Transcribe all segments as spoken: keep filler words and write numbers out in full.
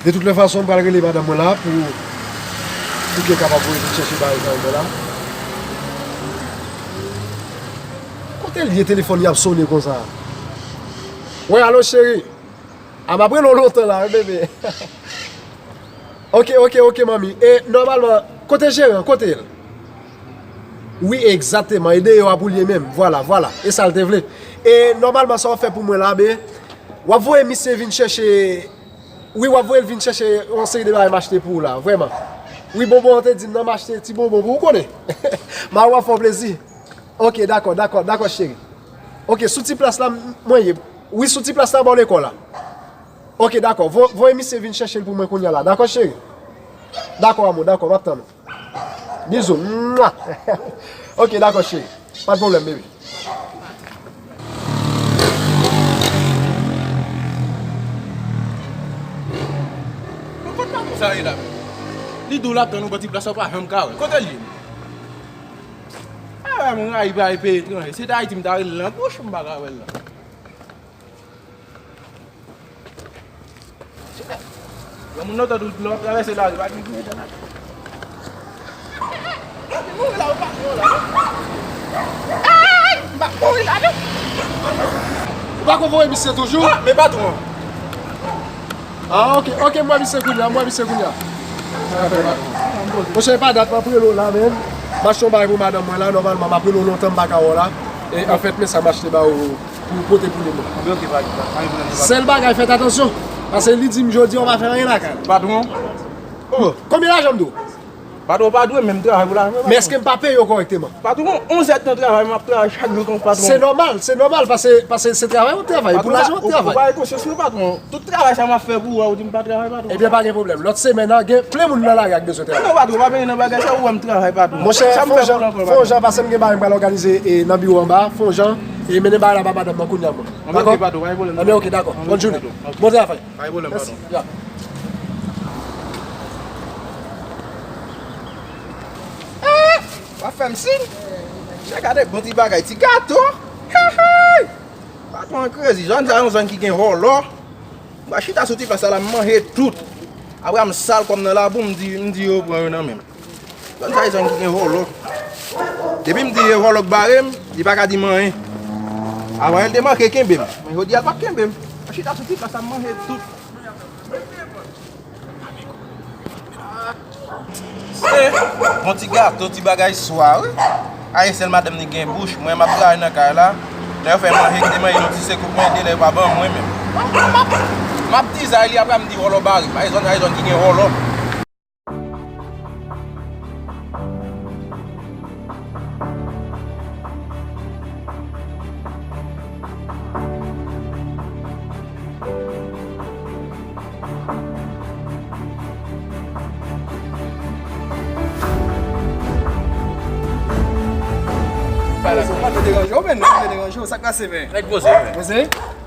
De tout lè fason, m pral rele madanm mwen la pou, pou ke kapab voye vin chèche bagay sa yo la. Kote l ye telefòn y ap sonnen konsa? Wi, alo cheri. A, m ap rele w lontan la, wi, bebe. Ok, ok, ok, manmi. E, nòmalman, kote jeran? Kote l? Wi, egzakteman. E deyò a pou l ye menm. Vwala, vwala. E sa l te vle. E, nòmalman, sa w ap fè pou mwen la, be, w ap voye misye vin chèche, wi, w ap voye l vin chèche yon seri de bagay m achte pou ou la, vrèman. Wi, bonbon an te di m nan m achte ti bonbon pou ou, konnen. Mari w ap fè w plezi. Ok, dakò, dakò, dakò, cheri. Ok, sou ti plas la, m-, mwen ye. Wi, sou ti plas la, bò lekòl la. Ok, dakò. Vo-, voye misye vin chèche l pou mwen kounye a la. Dakò, cheri? Dakò, amou, dakò, m ap tann ou. Bizou. Mwa! Ok, dakò, cheri. Pa de pwoblèm, baby. Bon, kot patwon sa ye la menm? Li di w l ap tann ou bò ti plas la, ou pa janm ka wè l. Kote l ye? A, mwen rayi pale peyi etranje. Se t Ayiti m ta rele nan bouch, m pa ka wè l la. Yon moun nan tande lè w ap travèse lari, pa gen pou etann. Mouri la, ou pa mouri la, non. Ay! M ap mouri la, non. Ou pa konn voye misye toujou? Ah, men patwon an. Ah, ok, ok, m wè misye kounye a, m wè misye kounye a. Monchè, e pa dat m ap rele w la, menm. M achte yon bagay pou madanm mwen la, nòmalman, m ap rele w lontan, m pa ka wè w la. E, anfèt, men sa m achte ba ou. Pou pote pou li, non. Anben, ok, pa, pa, pa gen pwoblèm, non, patwon. Sèl bagay, fè atansyon. Paske li di m jodi a, ou pa fè anyen lakay la. Patwon. Oh. Konbyen lajan m dwe w? Patwon, ou pa dwe menm travay pou lajan, patwon. Men èske m pa peye w kòrèkteman? Patwon, onz èdtan travay, m ap travay chak jou konsa, patwon. Se nòmal, se nòmal, paske, paske se travay w ap travay, pou lajan w ap travay. Patwon, ou pa gen konsyans, wi, patwon. Tout travay sa m ap fè pou ou a, ou di m pa travay, patwon. Ebyen, pa gen pwoblèm. Lòt semèn nan, gen plen moun nan lari a k bezwen travay. Non, patwon, pa benyen nan bagay sa, ou wè m travay, patwon. Monchè, fè yon jan, fè yon jan, paske m gen bagay m pral òganize, e, nan biwo anba, fè yon jan, e, mennen bagay la ba madanm nan kounye a, mwen. Dakò? Ok, patwon, pa gen pwoblèm. Anben, ok, dakò. Bòn jounen. Bon travay. Pa gen pwoblèm, patwon. Ya. Ah! W ap fè m siy. Chè, gade bon ti bagay, ti gato. Hey, hey! Patwon an krezi, zòn sa yon zòn ki gen vòlò. M va chita sou ti plas sa la, m manje tout. Apre a m sal kò m nan labou, m di, m di yo pran yo nan men m. Zòn sa se zòn ki gen vòlò. Depi m di e vòlò k bare m, li pa ka di m anyen. Avan el te manke kenbe m, men jodi a l p ap kenbe m. M chita sou ti plas la, m manje tout. Se bon ti gato, ti bagay swa, wi. Ayisyèn madanm li gen bouch, mwen m ap travay nan kay la. Lè yo fè manje, kite manje nan ti sekou pou mwen, de lè yo pa ban mwen menm. M ap, m ap, m ap dizay li, apre a m di vòlò bare m. Ayizòn, ayizòn ki gen vòlò. Sa k pase, men? Nèg poze, men. Poze?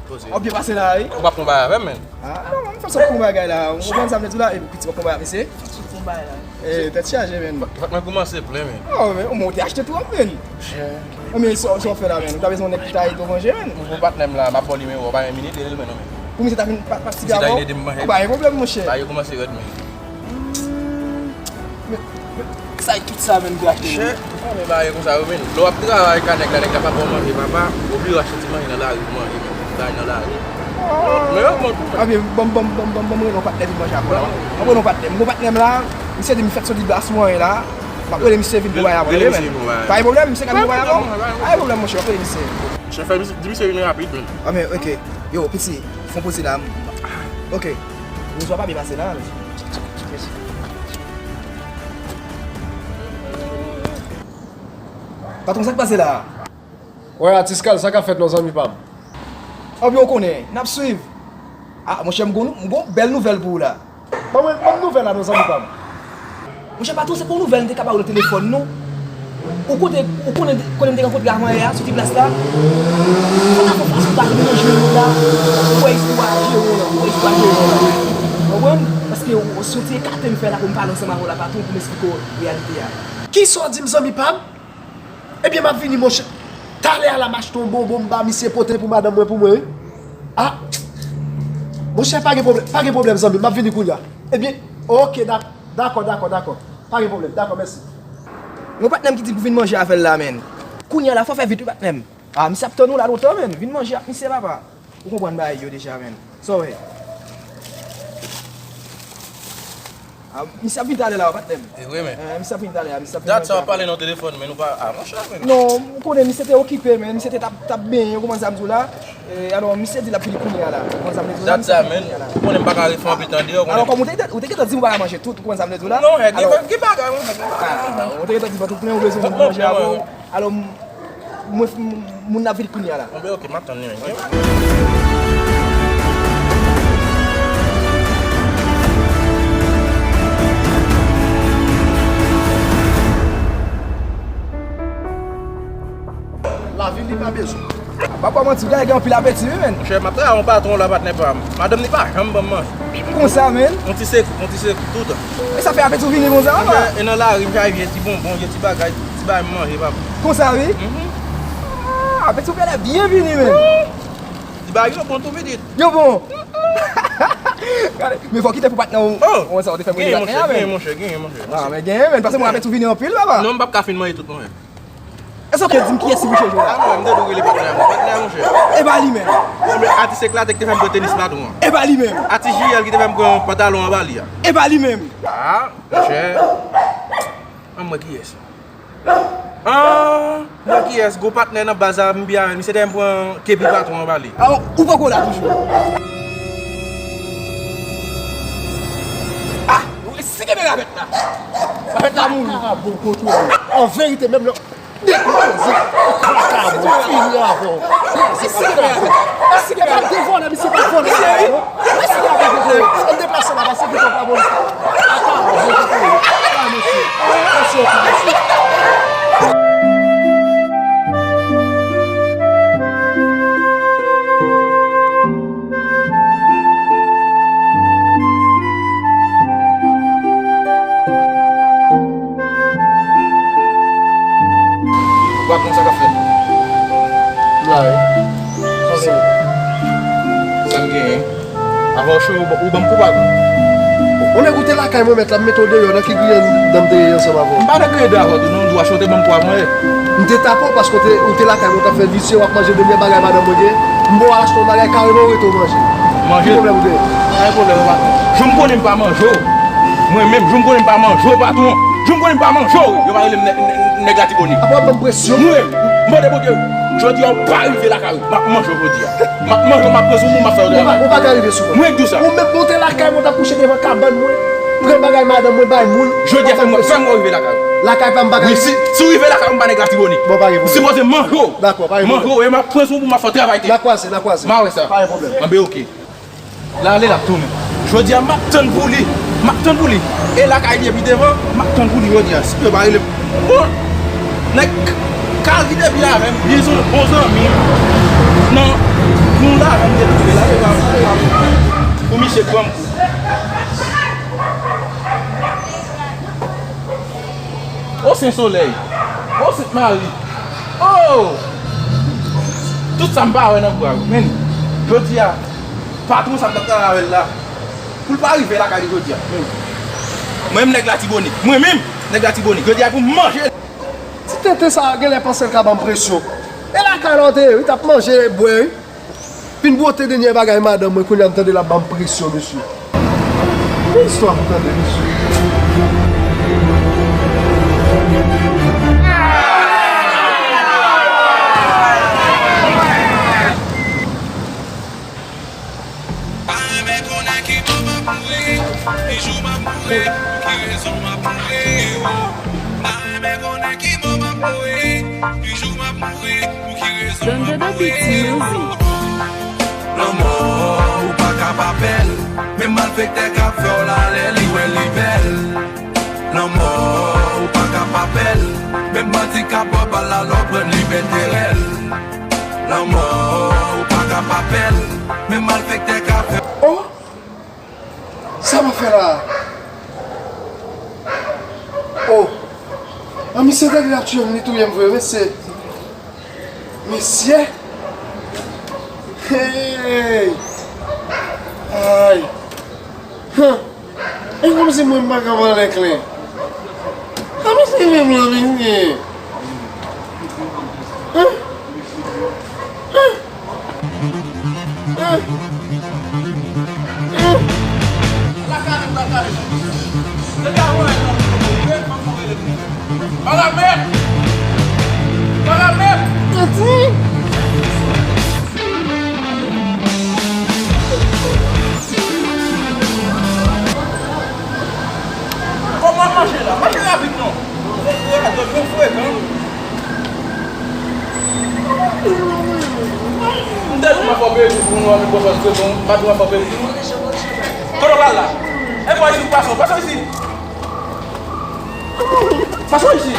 Poze. W ap byen pase la, wi. Ou p ap konn bagay avè m, men. Ah, non, m fè sòt konn bagay la. Ou konprann sa m vle di w la? Epi piti w ap konn bagay avè mesye? Sòt konn bagay la. Eh, tèt chaje, men. Fòk mwen koumanse plen, men. Oh, men, ou te achte twòp, men. Chè. Konbyen sa w fè la, men? Ou ta bezwen yon nèg ki ta ede w ranje, men. Ou patnè m la, m ap ba w nimewo w, pa gen minit, rele l mwen non, men. Pou misye ta vin pa, patisipe avè w? Misye ta ede m manje. Ou pa gen pwoblèm, monchè. Bagay yo kòmanse rèd, men. Hmm. Men, men, sa e tout sa, men, pou achte. Chè, ou konnen bagay konsa yo, men. Lè w ap travay ka nèg la, nèg la pa ba w manje, papa, ou oblije achte ti manje nan lari pou manje, men. Travay nan lari. Men yo bon tou, men. Anben, ban m, ban m, ban m, ban m, ban m rele yon patnè vin manje avè w la. Ban m rele yon patnè. M gon patnè m la, misye di m fèk soti glas mwen la. M ap rele misye vin pou bay avè w, men. Pa gen pwoblèm, misye ka vin pou bay avè w. Pa gen pwoblèm, monchè, m ap rele misye. Chè, fè misye, di misye vin rapid, men. Anben, ok. Yo, piti, fè yon poze la. Ok. Rezo a pa byen pase la, men. Mèsi. Patwon, sa k pase la a? Wè, atis Kal, sa k ap fèt non, zanmi pa m? Anben, w konnen, n ap swiv. A, monchè, m gon, m gon bèl nouvèl pou ou la. Ban mwen, ban m nouvèl la non, zanmi pa m. Monchè, patwon, se pa yon nouvèl m te ka ba w nan telefòn non. Ou kote, ou konnen, konnen m te rankontre avanyè a sou ti plas la? Sa ta fè fason w ta vin nan jwe nou la. Ou wè istwa Jewo lan, ou wè istwa Jewo lan. Ou konprann? Paske w, se yon ti ekate m fè la pou m pale ansanm avè w la, patwon, pou m esplike w reyalite a. Kisa w di m, zanmi pa m? Ebyen, m ap vini, monchè. Talè a la, m achte yon bonbon, m ba misye pote pou madanm mwen, pou mwen, wi. A! Monchè, pa gen pwoblèm, pa gen pwoblèm, zanmi m. M ap vini kounye a. Ebyen, oke, dak-, dakò, dakò, dakò. Pa gen pwoblèm, dakò, mèsi. Yon patnè m ki di m pou vin manje avè l la, menn. Kounye a la, fò w fè vit, wi, patnè m. A, misye ap tann ou la lontan, menn. Vin manje ak misye, papa. Ou konprann bagay yo deja, menn. Sa w wè? A, misye ap vin talè la, patnè m. E vre, men. Eh, misye ap vin talè la, misye ap vin talè la. Dat sa w ap pale nan telefòn, men nou pa, a, monchè, men. Non, ou konnen misye te okipe, men. Misye te t ap, t ap benyen, ou konprann sa m di w la. E, alò, misye di l ap vini kounye a la. Ou konprann sa m vle di w la, misye ap vini kounye a la. Dat sa, men. Ou konnen m pa ka ret fè anpil tande, ou konnen. Alò, kòm ou te, ou te gentan di m ou pa ka manje tout, ou konprann sa m vle di w la. Non, gen, gen bagay, wi, gen bagay. A, ou te gentan di m tout plen, ou bezwen manje avè w. Alò, m, mwen, m, moun nan ap vini kounye a la. Bon, ben, oke, m ap tann li menm. Lavi li pa bezwen. Pa ba w manti, gade gen anpil apeti, wi, menn. Monchè, m ap travay yon patwon la, patnè pa m. Madanm li pa janm ban m manje. Konsa, menn? Yon ti sekoup, yon ti sekoup, toutan. E sa fè apeti w vini konsa, papa? Monchè, e nan lari, m chaje ti bonbon, ti bagay, ti bagay m manje, papa. Konsa, wi? Mhm. A, apeti w genlè byen vini, menn. Ti bagay yo bon tou pitit. Yo bon. Gade, men fò w kite pou patnè w. Oh! Wè sa w te fè pou patnè a, menn. Genyen, monchè, genyen, monchè. A, men genyen, menn, paske mwen apeti w vini anpil, papa. Non, m p ap ka fin manje tout, non, menn. Èske w te di m kiyès ki mouche jodi a? A, mwen, m te dwe rele patnè a mwen. Patnè a, monchè. E pa li menm. Atis Eklate ki te fè m pran tenis patwon an. E pa li menm. Atis Jiyèl ki te fè m pran pantalon anba li a. E pa li menm. A, monchè. An, m wè kiyès. An, m wè kiyès. Gwo patnè nan baz la, m byen avè l. Misye te fè m pran kepi patwon anba li. A, ou poko la toujou. A, si kenbe ravèt la. Ravèt la mouri. Karabon kote w ye? An verite, menm lè Dekouraje. Ou kraze avè w. Kraze. Misye pa vòlè, misye pa vòlè. Misye pa vòlè. Ann deplase la, pase pou konpa polis la. Ata, bon, bon, bon. Mesye, mesye, mesye. Ou pa konn sa k ap fèt. M la, wi. Sa m genyen? Sa m genyen? Avan w chwe, ou ban m kou bag. Yon nèg ou te lakay mwen, mèt la, m mete w deyò, nan ki griyen dan m te ye ansanm avè w? M pa nan griyen deyò avè w tou, non, m di w achte w te ban m twa mwen. M te tape w paske w te, ou te lakay mwen, w t ap fè visye, w ap manje dènye bagay madanm mwen gen. M ba w al achte yon bagay, kareman w rete w manje. Manje? Ki pwoblèm ou genyen? Pa gen pwoblèm, non, patwon. Jou m konnen m pa manje w. Mwen menm, jou m konnen m pa manje w, patwon. Jou m konnen m pa manje w, yo va rele m nèg, nèg, nèg Latibonit. Apa w ap ban m presyon? Mwen, m mande Bondye, jodi a w pa rive lakay ou. M ap manje w jodi a. M ap manje w, m ap pran sou mwen, m ap fè w travay. Ou pa, ou pa ka rive sou mwen. Mwen k di w sa. Ou menm monte lakay mwen, w t ap kouche devan kabann mwen, pran bagay madanm mwen, bay moun. Jodi a, fè m, fè m wè w rive lakay ou. Lakay pa m pa ka rive. Wi, si, si w rive lakay ou, m pa nèg Latibonit. Bon, pa gen pwoblèm. M sipoze manje w. Dakò, pa gen pwoblèm. Manje w, e m ap pran sou mwen, m ap fè w travay tè. N a kwaze, n a kwaze. M a wè sa. Pa gen pwoblèm. Anben, oke. L ale, l ap tounen. Jodi a, m ap tann pou li. M ap tann pou li. E lakay li epi devan, m ap tann pou li jodi a. Si yo pa rele m. Bon, nèg Kal ki te byen avè m, byen zon, bon zanmi m. Non, nou la, m te tounen la, e pa, e pa pou misye pran m kou. O Sen Solèy. O Sent Mari. O! Tout sa m pa wè nan bra yo. Men, jodi a, patwon sa m t ap travay avè l la, pou l pa rive lakay li jodi a. Men, mwen menm nèg Latibonit. Mwen menm nèg Latibonit. Jodi a pou m manje l. Ti tenten sa a genlè panse l ka ban m presyon. E lakay la w te ye, wi, t ap manje, bwè, wi. Fin bwote dènye bagay madanm mwen, kounye a m tande l ap ban m presyon, mesye. Ki istwa pou tande, mesye? Pa renmen konnen ki bò m ap mouri, ki jou m ap mouri, pou ki rezon m ap mouri, o. Pa renmen konnen ki bò m ap mouri. Ki jou m ap mouri, pou ki rezon m ap mouri? Lanmò, ou pa ka pa pè l. Menm malfektè k ap fè w lalè, li wè li bèl. Lanmò, ou pa ka pa pè l. Menm bandi k ap ba w bal la, lè w pran li bèl terèl. Lanmò, ou pa ka pa pè l. Menm malfektè k ap fè. Oh! Sa m ap fè la a? Oh! An, misye te vle ap touye m, li touye m vre, mesye. Mesye! Hey! Ay! Huh! E kòmsi mwen m pa ka pale klè. An, misye menm lan, mesye. Huh? Huh? Kòman mache la? Mache rapid non. Ou fre, ou fre, ou frekan. M te di w m ap fè w peye pou nou, ann pran fòs ke bon, m pa di w m ap fè w peye pou nou. Kote w pral la? E bò isi, pase w, pase w isi. Pase w isi.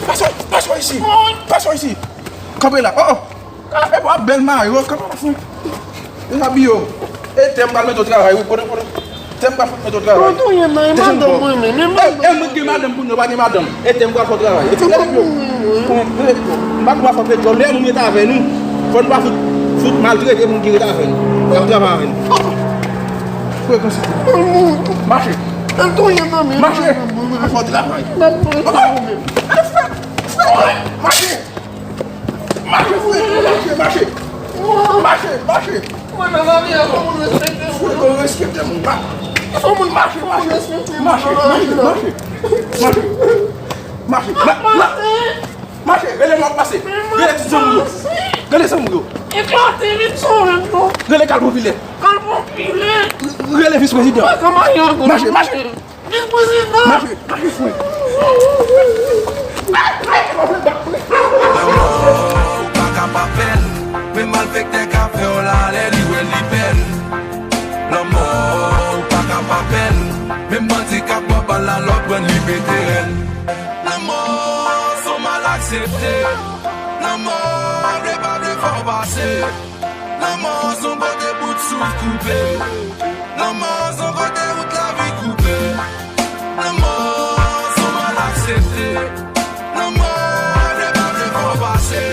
Pase w, pase w isi. Pase w isi. Kanpe la. Oh, oh. E bò ap bèl mare w, kanpe la, frè. Deja biyo. E tè m pral mete w travay, wi, konnen, konnen. Tè m pral mete w travay. Mwen touye nan, e madanm mwen menm, e madanm. E mwen gen madanm pou nou, pa gen madanm. E tè m pral fè w travay. E tè m pral fè w travay. M pa dwa fè w pèdi lè moun ret avè nou. Fò nou pa fout, fout maltrete moun ki ret avè nou. K ap travay avè nou. Frekans. Mache. Mache. Fè w travay. Mache. Mache, frè, mache, mache. Mache, mache. Mwen nan lari a, fò moun respekte m. Frè, fò respekte moun. Fò moun mache, mache. Mache, mache, mache. Mache. Mache. Ma, ma, mache, rele mwen pase. Rele ti zanmi yo. Rele zanmi yo. Eklate vit sou mwen, non. Rele Kal Popilè. Kal Popilè. Rele vis prezidan. Mache, mache. Vis prezidan! Mache, mache, frè. Lanmò, ou pa ka pa pè l. Menm malfektè k ap fè w lalè, li wè li bèl. Lanmò, ou pa ka pa pè l. Menm bandi k ap ba w bal la, lè w pran li pete rèl. Lanmò, se w mal aksepte. Lanmò, vle pa vle, fò w pase. Lanmò se yon kote bout souf koupe. Lanmò se yon kote wout lavi koupe. Lanmò se yon mal aksepte. Lanmò vle pa vle fò w pase.